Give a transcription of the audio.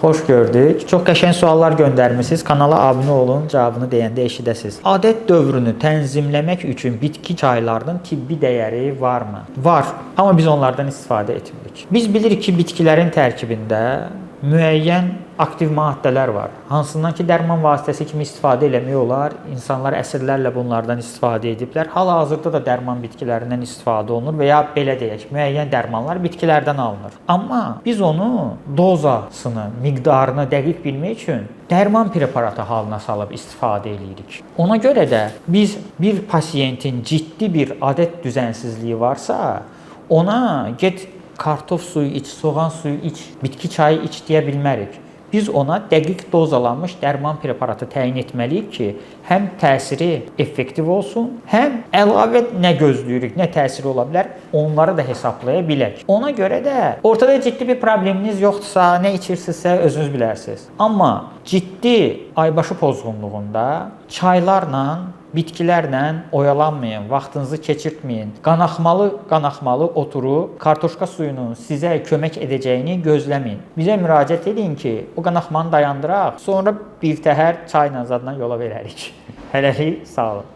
Xoş gördük. Çox qəşəng suallar göndərmisiniz. Kanala abunə olun, cavabını deyəndə eşidəsiz. Adət dövrünü tənzimləmək üçün bitki çaylarının tibbi dəyəri varmı? Var, amma biz onlardan istifadə etmirik. Biz bilirik ki, bitkilərin tərkibində müəyyən aktiv maddələr var. Hansından ki, dərman vasitəsi kimi istifadə eləmək olar. İnsanlar əsrlərlə bunlardan istifadə ediblər. Hal-hazırda da dərman bitkilərindən istifadə olunur və ya belə deyək, müəyyən dərmanlar bitkilərdən alınır. Amma biz onu dozasını, miqdarını dəqiq bilmək üçün dərman preparatı halına salıb istifadə eləyirik. Ona görə də biz bir pasiyentin ciddi bir adət düzənsizliyi varsa, ona get kartof suyu iç, soğan suyu iç, bitki çayı iç deyə bilmərik. Biz ona dəqiq dozalanmış dərman preparatı təyin etməliyik ki, həm təsiri effektiv olsun, həm əlavə nə gözləyirik, nə təsiri ola bilər, onları da hesablaya bilək. Ona görə də ortada ciddi bir probleminiz yoxdursa, nə içirsinizsə özünüz bilərsiniz. Amma ciddi aybaşı pozğunluğunda çaylarla, bitkilərlə oyalanmayın, vaxtınızı keçirtməyin. Qanaxmalı oturub kartoşka suyunun sizə kömək edəcəyini gözləməyin. Bizə müraciət edin ki, o qanaxmanı dayandıraq, sonra bir təhər çayla zadla yola verərik. Hələlik sağ olun.